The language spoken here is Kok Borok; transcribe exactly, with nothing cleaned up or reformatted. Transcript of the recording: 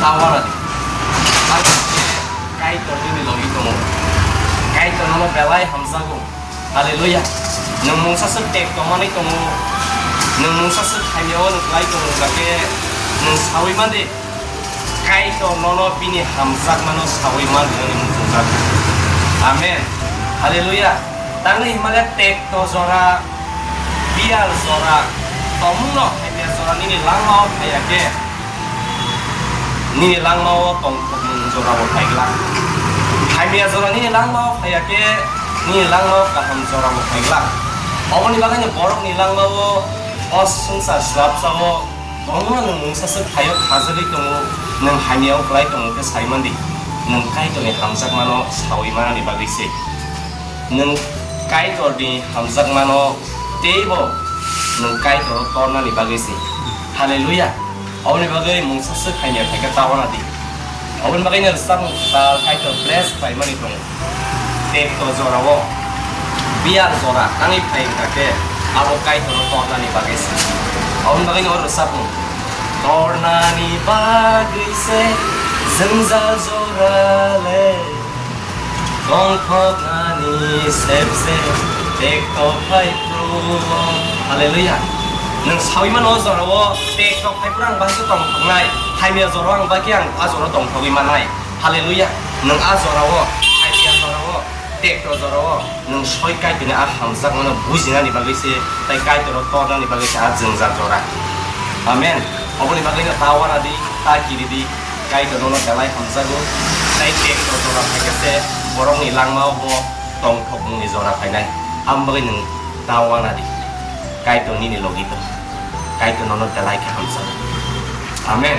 Awana di. Kaitor nini logi tongo. Kaitor nono belai hamjago. Hallelujah. Nwng mungsa swk tek tongmani tongo. Nwng mungsa swk hamyao nwng klai tongo, hwnkhe nwng sawi mandi. Kaitor nono bini hamjakmano sawi man hwnwi muchungjak. Amen. Hallelujah. Tangwi himale tekto jora, biyal jora, tomungno hamya jora nini langmao phaiya khe, nini langmao tongthokmung jorabo phaiglak. Hamya jora nini langmao phaiya khe, nini langmao kaham jorabo phaiglak. Oboni bagwino borokni langmao o swngchar swlapsao Tongma nwng mungsa swk phaio khajagwi tongo, nwng hamyao klai tongo khe sai mandi, nwng Kaitorni hamjakmano sawi manani bagwi se. Nwng Kaitorni hamjakmano teibo nwng Kaitoro tornani bagwi se. Hallelujah! Oboni bagwi mungsa swk hamya phaikhe ta wana di. Oboni bagwino rwchapmung kwtal Kaitor bless khlaimani tongo. Tekto jorao biyal jora tangwi phai wngkha khe abo Kaitoro tornani bagwi se. Oboni bagwino oro rwchapmung. Tornani bagwi se jwngjal jora le. Tongthoknani sepse tekto phai phuru. Hallelujah. Nwng sawi mano o jorao tekto phai phuru ang bahai khe tongthoknai. Hamya jorao ang bahai khe ang a jorao tongthogwi manai. Hallelujah. Nwng a jorao, hamya jorao, tekto jorao nwng soi Kaitorni a hamjakmano bujinani bagwi se, tai Kaitoro tornani bagwi se a jwngjal jora. Amen. Oboni bagwino ta wana di, ta kiri di. Kaitor nono belai hamjago, tei tekto jora phaikhe se borokni langmao bo tongthokmungni jora phainai. Aboni bagwi nwng ta wana di, Kaitor nini logi tong, Kaitor nono belai khe hamjago. Amen.